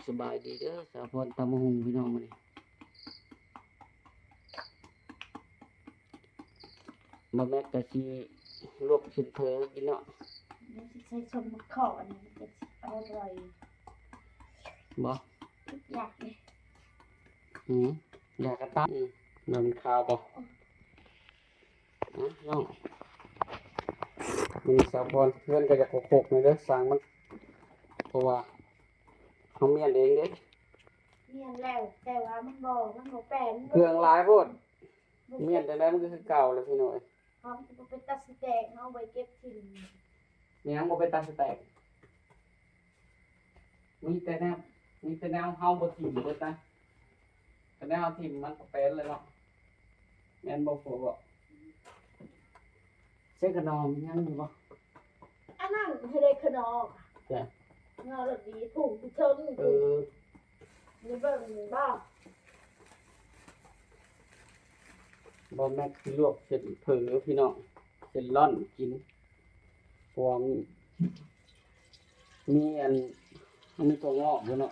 ສະບາຍດີເດີ ສາວພອນ ຕຳບັກຫຸ່ງພີ່ນ້ອງມື້ນີ້ ບໍ່ແມັກກະຊິລວກເສັ້ນເຝີກິນເນາະ ດຽວຊິໃສ່ສົ້ມໝາກຂອນ ມັນກະຊິອະລ່ອຍ ບໍ່ ຢາກເດ ອືມ ຢາກກະຕຳ ອືມ ມັນຄາວບໍ່? ອືມ ພີ່ນ້ອງ ມື້ນີ້ສາວພອນເຮືອນກໍຢາກຄົກໆ ແດ່ເດີ ຊ່າງມັນ ເພາະວ່າເຮົາມ້ຽນເອງເດ້ ມ້ຽນແລ້ວ ແຕ່ວ່າມັນບໍ່ ມັນບໍ່ແປນ ເຄື່ອງຫຼາຍໂພດ ບໍ່ແປນ ມ້ຽນຈັ່ງໃດມັນກໍຄືເກົ່າແຫຼະພີ່ນ້ອງເອີຍ ເຮົາກໍບໍ່ໄປຕັດຊິແຕກ ເຮົາໄວ້ເກັບຖິ້ມ ແມ່ນຫຍັງບໍ່ໄປຕັດຊິແຕກ? ມີແຕ່ແນວ ມີແຕ່ແນວເຮົາບໍ່ຖິ້ມເບິດນະ ຄັນແນວເຮົາຖິ້ມມັນກໍເປັນແລ້ວເນາະ ແມ່ນບໍ່ຜົວເບາະ? ໃສ່ຂະໜໍ້ຍັງຢູ່ບໍ່? ອັນນັ້ນໃຫ້ໄດ້ຂະໜໍ້ ຈ້ະ ງາລະດີຜູກຢູ່ເທິງ ເອີ ນີ້ເບິ່ງນີ້ບໍ່? ບໍ່ແມັກຊິລວກເສັ້ນເຝີພີ່ນ້ອງ ເສັ້ນລ່ອນກິນ ພວກ ມີອັນ ມັນມີຖົ່ວງອກຢູ່ເນາະ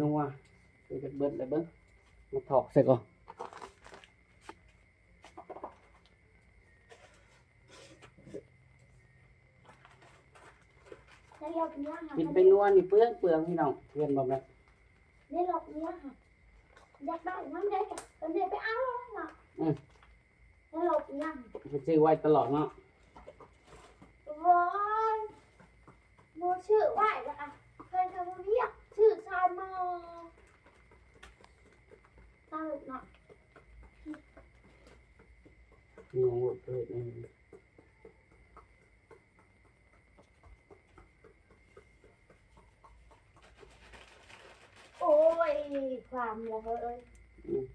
ນົວ ເບິດແລ້ວເບິ່ງ ມາຖອກໃສ່ກ່ອນ ກິນແປ້ງນົວນີ້ເປືອງໆ ພີ່ນ້ອງ ເຫັນບໍ່ແມ່? ໃນລອບນີ້ຫະ ຢາກໄດ້ນຳໃດ ກໍໄດ້ໄປເອົາເນາະ ອືມ ແລ້ວເປັນຫຍັງ? ເພິ່ນຊື້ໄວ້ຕະຫຼອດເນາະ ໂອ້ຍ ບໍ່ຊື້ໄວ້ລະ ເພິ່ນກໍບໍ່ວຽກ ຊື້ຊາຍໝໍ້ ຕະຫຼອດເນາະ ມີຫຍັງບໍ່ເກີດ ໂອ້ຍ ຄວາມລະເຮີ້ຍ ອືມ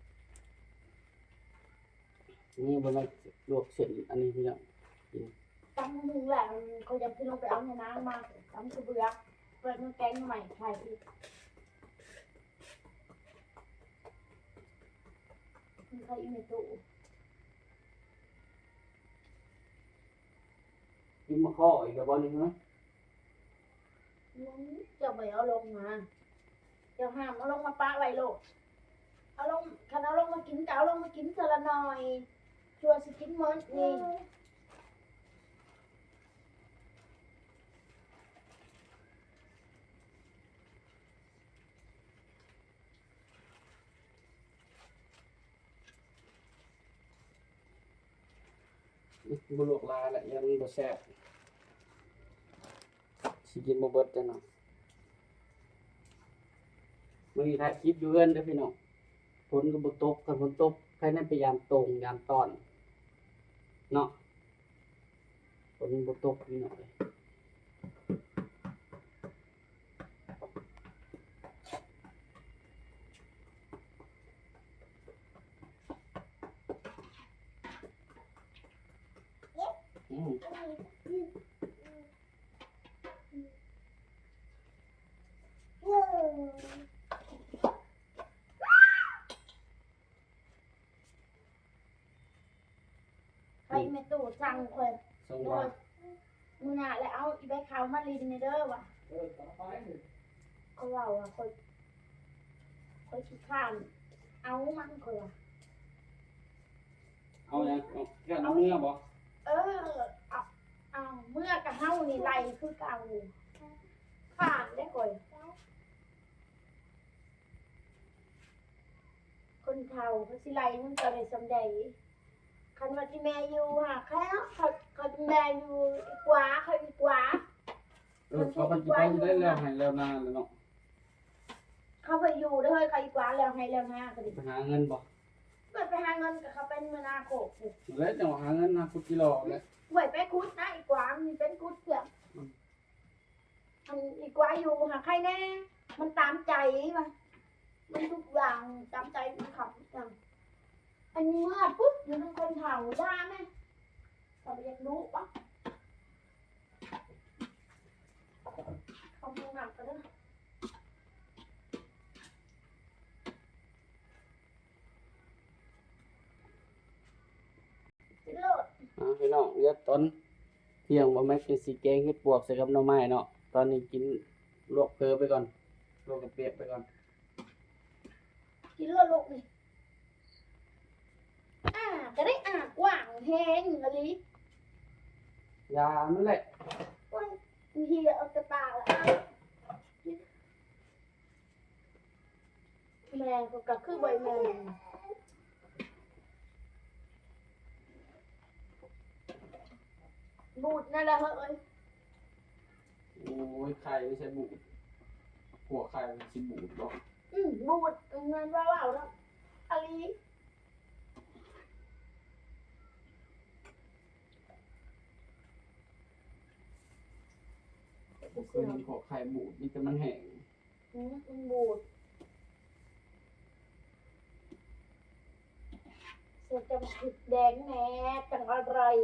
ນີ້ບໍ່ແມ່ນລວກເສັ້ນ ອັນນີ້ພີ່ນ້ອງ ຕຳຫຸ່ງແຫຼະ ຂ້ອຍຈະຊິລົງໄປເອົາໃຫ້ນາງມາ ຕຳສະເບືອ ເປີດມາແກງໜໍ່ໄມ້ໄຂ່ອີກ ມັນໄຂ່ອີ່ແມ່ຕູ້ ກິນມາຂໍອີກແລ້ວບໍ່ນີ້ຫື? ອືມ ເຈົ້າບໍ່ເອົາລົງມາ ເຈົ້າຫ້າມເອົາລົງມາປະໄວ້ໂລດ ເອົາລົງ ຄັນເອົາລົງມາກິນກໍເອົາລົງມາກິນເທື່ອລະໜ້ອຍ ຊົ່ວຊິກິນໝົດນີ້. ບໍ່ລວກຫຼາຍລະ ຢ້ານມັນບໍ່ແຊບ ຊິກິນບໍ່ເບິດຈັ່ງເນາະ. ມື້ນີ້ຖ່າຍຄລິບຢູ່ເຮືອນເດີພີ່ນ້ອງ ຝົນກໍບໍ່ຕົກ ຄັນຝົນຕົກໃຜແນ່ໄປຢາມໂຕ່ງຢາມຕ່ອນເນາະ ຝົນບໍ່ຕົກພີ່ນ້ອງເອີຍ. ອືມ ໃຫ້ແມ່ຕູ້ສັ່ງຂ້ອຍ ສັ່ງວ່າ ມື້ໜ້າແລ້ວເອົາອີ່ໃບຂາວມາຫຼິ້ນແດ່ເດີວ່າ ເອີ ເອົາໄປ ຂ້ອຍເວົ້າວ່າ ຂ້ອຍ ຂ້ອຍຂີ້ຄ້ານເອົາມັນ ຂ້ອຍວ່າ ເອົາຫຍັງ? ເອົາ ຢ້ານເອົາເມືອບໍ? ເອີ ເອົາ ເອົາເມືອກະເຮົານີ້ໄລ່ຄືເກົ່າ ຄ້ານເດ້ຂ້ອຍ. ຄົນເຖົ້າເພິ່ນຊິໄລ່ນຳເຈົ້າໄດ້ສ່ຳໃດ? ຄັນວ່າອີ່ແມ່ຢູ່ຫາ ເຂົາ ເຂົາ ເຂົາອີ່ແມ່ຢູ່ອີກວ່າ ເຂົາອີກວ່າ ເອີ ເຂົາກໍຊິໄປຢູ່ໄດ້ແລ້ວໄຮ່ແລ້ວນາແລ້ວເນາະ ເຂົາໄປຢູ່ເດີ ເຂົາອີກວ່າແລ້ວໄຮ່ແລ້ວນາກໍດີ ໄປຫາເງິນບໍ? ເພິ່ນໄປຫາເງິນກໍເຂົາໄປເມືອນາໂຄກພຸ້ນ ແລ້ວຈັ່ງວ່າຫາເງິນນາຂຸດຈີ່ຫຼໍ່ແຫຼະ ເພິ່ນໄປຂຸດນາອີກວ່າ ມັນເປັນຂຸດເພື່ອນ ອືມ. ອັນອີກວ່າຢູ່ຫາໃຄແດ່ ມັນຕາມໃຈວ່າ ມັນທຸກຢ່າງຕາມໃຈຂອງເຂົາທຸກຢ່າງ ອັນເມື່ອປຸບຢູ່ນຳຄົນເຖົ້າ ຢ່າແມ່ ເຂົາບໍ່ຢາກດຸວະ ເຂົ້າຫ້ອງນ້ຳກ່ອນເດີ. ກິນໂລດ. ອ່າ ພີ່ນ້ອງ ດຽວຕອນທ່ຽງ ບໍ່ແມັກ ຊິແກງເຫັດປວກໃສ່ກັບໜໍ່ໄມ້ເນາະ. ຕອນນີ້ກິນລວກເຝີໄປກ່ອນ ລວກເຫັດປວກໄປກ່ອນ. ກິນໂລດລູກນີ້. ອ້າກໍໄດ້ອ້າກວ້າງແຮງອີ່ຫຼີ. ຢ່າມັນແຫຼະ. ໂອ້ຍ ເຫື່ອອອກແຕ່ປາກລະ. ແມ່ນ ກໍຄືບໍ່ແມ່ນ ບູດນັ້ນລະເຮີ້ຍ. ໂອ້ຍ ໄຂ່ໃສ່ບູດ ຂົ້ວໄຂ່ຊິບູດບໍ່? ອືມ ບູດ ແມ່ນວ່າເວົ້າເນາະ ອາລີ. ບໍ່ເຄີຍເຫັນຂົ້ວໄຂ່ບູດ ມີແຕ່ມັນແຫ້ງ. ອືມ ມັນບູດ ໃສ່ຈຳພລິກແດງແດ່ ຈັ່ງອະຮ່ອຍ.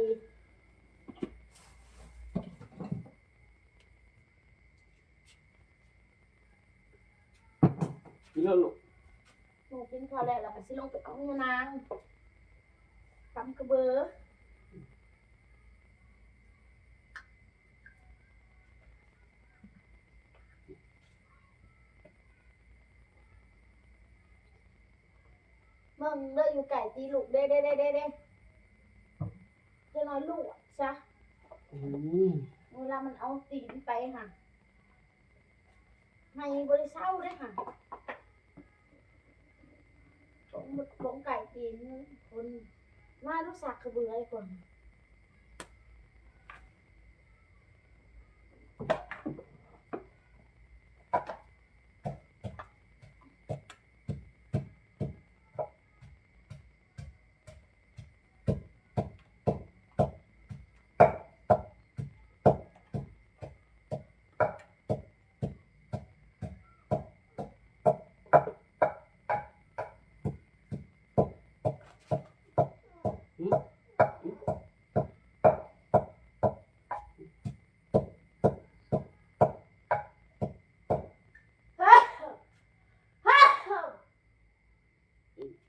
ກິນແລ້ວລູກ. ໜູກິນຂ້າວແລ້ວ ແລ້ວກໍຊິລົງໄປເອົາຍານາງ ຕຳກະເບີ. ເບິ່ງເດີ ຢູ່ໄກຕີລູກເດ້ ເດ້ ເດ້ ເດ້ ເດ້ ຢ່ານ້ອຍລວກຊະ. ອືມ ເວລາມັນເອົາຕີນໄປຫັ້ນ ໃຫ້ບໍ່ໄດ້ເຊົາເດ້ຫະ ຂອງ ຂອງໄກ່ຕີນຄົນ ມາລູກສາກຂະເບືອໄອ້ຄົນ.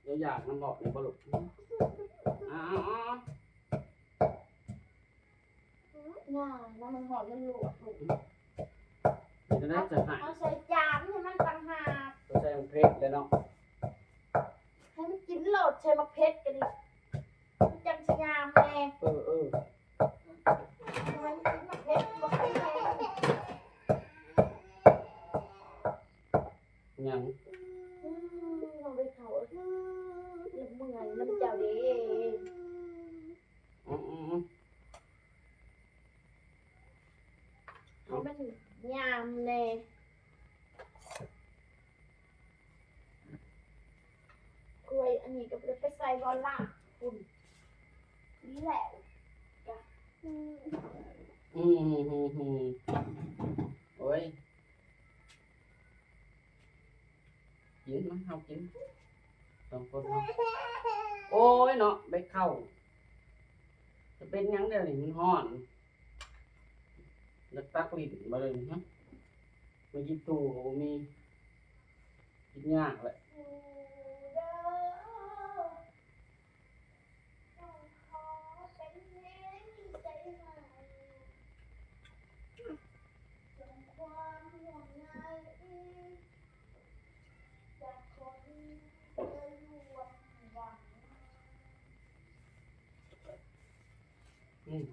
ເຈົ້າຢາກນຳເບາະນີ້ບໍ່ລູກ? ອ້າວ ຢ່ານຳ ມັນຮ້ອນ ມັນລວກລູກ. ເຮັດຈັ່ງໃດ ເອົາໃສ່ຈານໃຫ້ມັນຕ່າງຫາກ ໃສ່ໝາກເຜັດແລ້ວເນາະ ໃຫ້ມັນກິນໂລດ ໃສ່ໝາກເຜັດກໍດີ ມັນຈັ່ງຊິງາມແດ່. ເອີ ເອີ ໃຫ້ມັນກິນໝາກເຜັດ ບໍ່ໃສ່ແຮງ. ຫຍັງ? ອືມ ເອົາໄປເຂົ້າ ລະເມື່ອຍນຳເຈົ້າເດ້. ອືມ ອືມ ອືມ ໃຫ້ມັນຍາມແດ່. ກ້ວຍອັນນີ້ກໍບໍ່ໄດ້ໄປໃສ່ບໍ່ລະ ພຸ້ນ ນີ້ແຫຼະ. ອືມ ອືມ ອືມ ໂອ້ຍ ກິນມາ ເຮົາກິນສອງຄົນເຮົາ. ໂອ້ຍເນາະ ໃບເຂົ້າ ຈະເປັນຫຍັງແນວນີ້ ມັນຮ້ອນ. ຢາກຕັກຫຼິ້ນບໍ່ເລີຍ ຫຶ ມາກິນຕູ້ກໍບໍ່ມີ ກິນຍາກແຫຼະ. ອືມ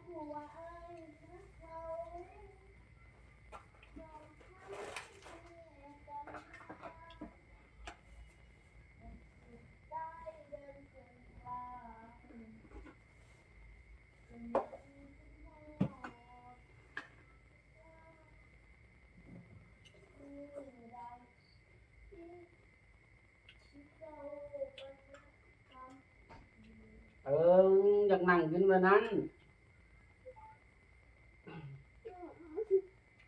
ເອີ ຢາກນັ່ງກິນແບບນັ້ນ.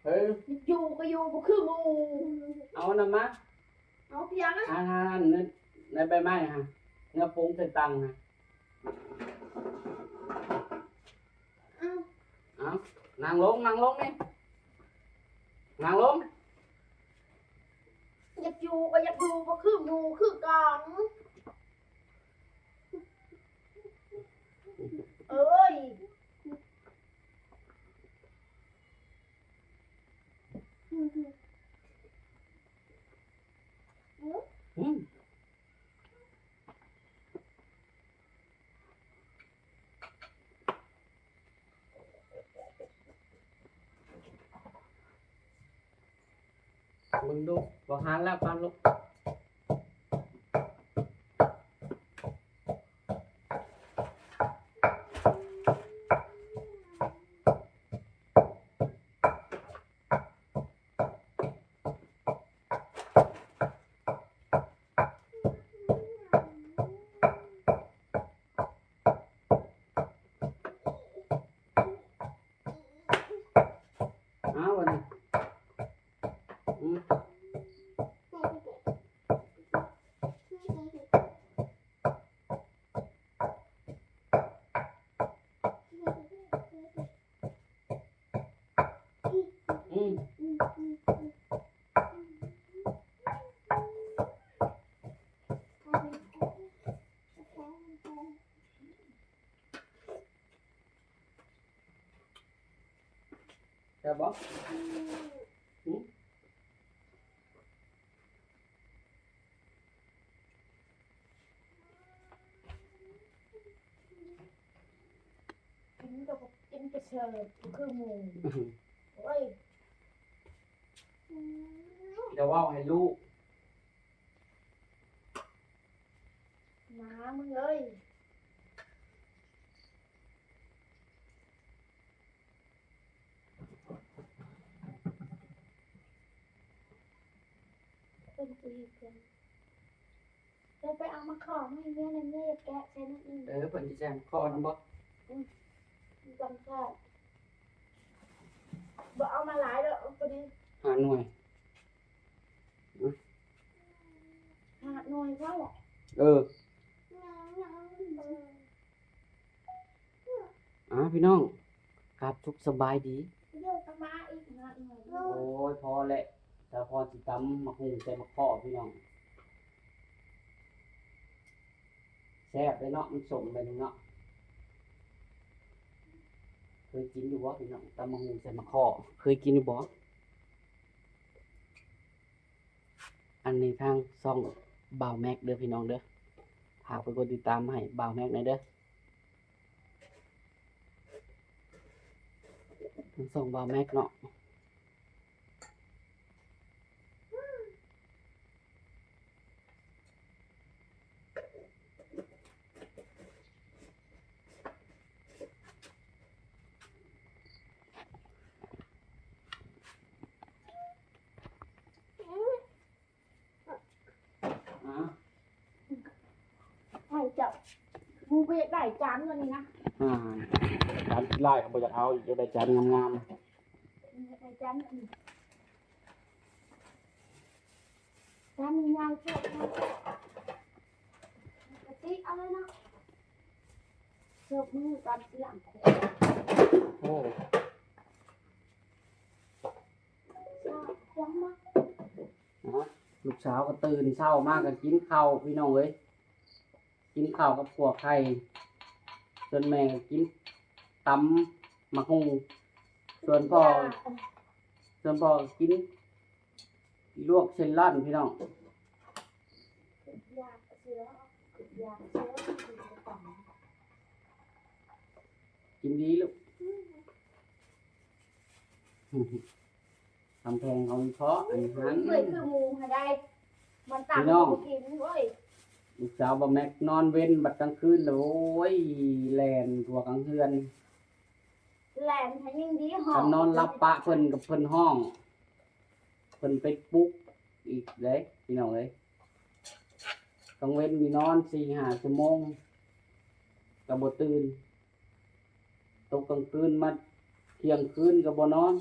ເອີ ຢູ່ກໍຢູ່ ບໍ່ຄືໝູ່. ເອົາອັນນັ້ນມາ. ເອົາພຽງນະ ອັນ ອັນ ອັນ ໃນໃບໄມ້ຫັ້ນ. ແນວປຸງໃສ່ຕັງນະ. ເອົາ ເອົາ ນັ່ງລົງ ນັ່ງລົງນີ້ ນັ່ງລົງ. ຢາກຢູ່ກໍຢາກຢູ່ ບໍ່ຄືໝູ່ຄືກັນ ເອີຍ. ອືມ ເບິ່ງດູ ບໍ່ຫັນແລ້ວ ປານລູກ. ເອົາ ບັດນີ້ ອືມ. ອືມ ແຊບບໍ່? ອືມ. ກິນກໍບໍ່ກິນກະເສີບຄືໝູ່. ໂອ້ຍ ຢ່າເວົ້າໃຫ້ລູກ ໝາມຶງເອີຍ. ເພິ່ນຊິເຮັດຫຍັງ? ເຈົ້າໄປເອົາມາຂໍໃຫ້ເມຍແດ່ ເມຍຢາກແກະໃສ່ໜ້ອຍໜຶ່ງ. ເອີ ເພິ່ນຊິແຊມຂໍນຳບໍ່? ອືມ ມັນຈັ່ງແຊບ. ບໍ່ເອົາມາຫຼາຍດອກ ພໍດີຫ້າໜ່ວຍ. ຫ້າໜ່ວຍພໍລະ. ເອີ ອ່າ ພີ່ນ້ອງ ກາບສຸກສະບາຍດີ. ໂອ້ຍ ພໍແຫຼະ ສາວພອນຊິຕຳໝາກຫຸ່ງໃສ່ໝາກເຄາະ ພີ່ນ້ອງ. ແຊບເດ້ເນາະ ມັນສົ້ມແບບນີ້ເນາະ. ເຄີຍກິນຢູ່ບໍ່ ພີ່ນ້ອງ? ຕຳໝາກຫຸ່ງໃສ່ໝາກເຄາະ ເຄີຍກິນຢູ່ບໍ່? ອັນນີ້ທາງຊ່ອງບ່າວແມັກເດີພີ່ນ້ອງເດີ ຝາກໄປກົດຕິດຕາມໃຫ້ບ່າວແມັກແດ່ເດີ ທາງຊ່ອງບ່າວແມັກເນາະ. ໃຫ້ເຈົ້າ ໝູ່ບໍ່ຢາກໄດ້ຈານຕົວນີ້ນະ. ອ່າ ຈານຂີ້ລ້າຍກໍບໍ່ຢາກເອົາອີກ ຢາກໄດ້ຈານງາມໆ. ຢາກໄດ້ຈານອັນນີ້ ຈານໃຫຍ່ໆ ເສິບມາ ກະຕິເອົາເລີຍເນາະ ເສິບມືຕອນຊິລ້າງ. ໂອ້ ລູກສາວກໍຕື່ນເຊົ້າມາກໍກິນເຂົ້າ ພີ່ນ້ອງເອີຍ. ກິນເຂົ້າກັບຂົ້ວໄຂ່ ສ່ວນແມ່ກໍກິນຕຳໝາກຫຸ່ງ ສ່ວນພໍ່ ສ່ວນພໍ່ກໍກິນລວກເສັ້ນລ້ອນ ພີ່ນ້ອງ. ກິນດີລູກ. ຄຳແພງເຮົາມີເພາະອັນນັ້ນ ເອີຍ ຄືໝູ່ຫັ້ນໃດ໋ ມັນຕຳ ພີ່ນ້ອງ ບໍ່ກິນເວີຍ. ລູກສາວບ່າວແມັກນອນເວັນ ບັດກາງຄືນລະ ໂອ້ຍ ແລ່ນທົ່ວກາງເຮືອນ ແລ່ນໃຫ້ຍິ່ງດີ ຮ້ອງ ຄັນນອນຫຼັບປະເພິ່ນກັບເພິ່ນຮ້ອງ ເພິ່ນໄປປຸກອີກເດ້ ພີ່ນ້ອງເອີຍ. ກາງເວັນນີ້ນອນສີ່ຫ້າຊົ່ວໂມງກໍບໍ່ຕື່ນ. ຕົກກາງຄືນມາທ່ຽງຄືນກໍບໍ່ນອນ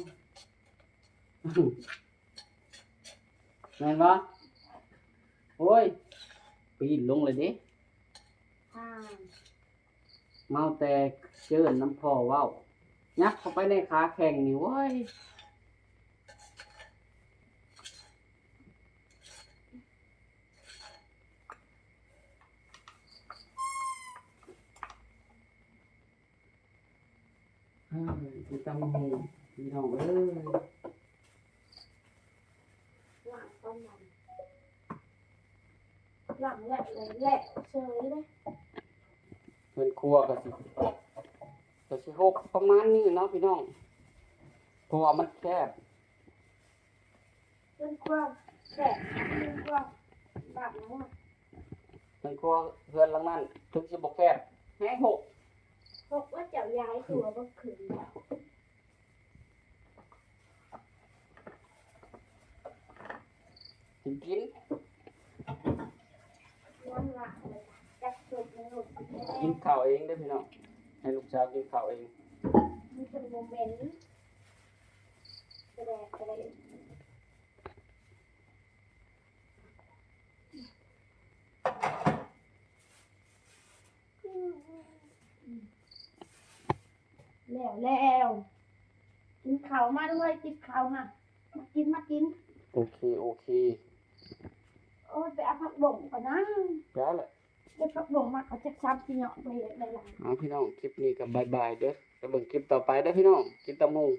ແມ່ນບໍ່? ໂອ້ຍ ປີນລົງເລີຍເດ້. ເມົາແຕ່ເຈີນນຳພໍ່ເວົ້າ ຍັບເຂົ້າໄປໃນຂາແຂ້ງນີ້ ໂອ້ຍ. ເອີ ກິນຕຳບັກຫຸ່ງ ພີ່ນ້ອງເອີຍ. ລ້າງປານນັ້ນ ລ້າງແລ້ວ ແລ້ວເຊີຍເດ້. ເຮືອນຄົວກໍຊິ ກໍຊິຮົກປະມານນີ້ເນາະ ພີ່ນ້ອງ ເພາະວ່າມັນແຄບ. ເຮືອນຄົວແຄບ ເຮືອນຄົວບ້ານນະ ເຮືອນຄົວເຮືອນຫຼັງນັ້ນເຖິງຊິບໍ່ແຄບ ແຮງຮົກ ຮົກວ່າເຈົ້າຍ້າຍຕົວບໍ່ຂຶ້ນ. ກິນ ກິນ ກິນເຂົ້າເອງເດີ້ພີ່ນ້ອງ ໃຫ້ລູກສາວກິນເຂົ້າເອງ. ມັນຈະບໍ່ເໝັນ ແສດງ ແສດງ. ແລ້ວ ແລ້ວ ກິນເຂົ້າມາດ້ວຍ ກິນເຂົ້າຫັ້ນ ມາກິນ ມາກິນ. ໂອເຄ ໂອເຄ. ໂອ້ຍ ໄປເອົາຜັກບົ້ງກ່ອນນະ. ໄດ້ລະ. ເກັບຜັກບົ້ງມາ ເອົາຈັກສາມສີ່ເຍາະໄປໄດ້ຫຼາຍ. ເອົາ ພີ່ນ້ອງ ຄລິບນີ້ກໍບາຍບາຍເດີ້ ໄປເບິ່ງຄລິບຕໍ່ໄປເດີ້ພີ່ນ້ອງ ກິນຕຳບັກຫຸ່ງ.